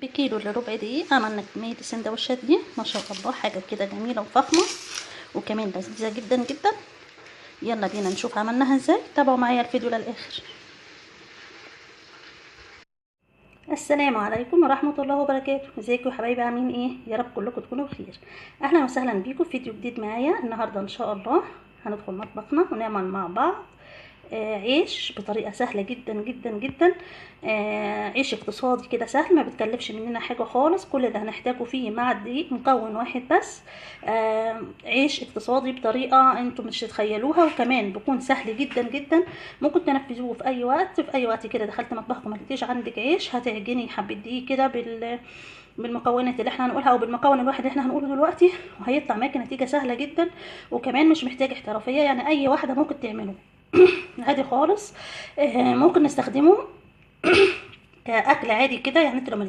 بكيلو الا ربع دقيق عملنا كمية السندوتشات دي، ما شاء الله حاجة كده جميلة وفخمه وكمان لذيذة جدا جدا. يلا بينا نشوف عملناها ازاي، تابعوا معايا الفيديو للاخر. السلام عليكم ورحمة الله وبركاته. ازيكم يا حبايبي، عاملين ايه؟ يا رب كلكم تكونوا بخير. اهلا وسهلا بيكم في فيديو جديد معايا النهارده. ان شاء الله هندخل مطبخنا ونعمل مع بعض عيش بطريقة سهلة جدا جدا جدا، عيش اقتصادي كده سهل، ما بتكلفش مننا حاجة خالص. كل اللي هنحتاجه فيه مع الدقيق مكون واحد بس، عيش اقتصادي بطريقة انتم مش تتخيلوها، وكمان بيكون سهل جدا جدا، ممكن تنفذوه في اي وقت. في اي وقت كده دخلت مطبخكم ما لقيتيش عندك عيش، هتعجني حبه دقيق كده بالمكونات اللي احنا هنقولها او بالمكون الواحد اللي احنا هنقوله دلوقتي، وهيطلع معاكي نتيجة سهلة جدا، وكمان مش محتاج احترافية، يعني اي واحدة ممكن تعمله عادي خالص. ممكن نستخدمه كأكل عادي كده، يعني انت لو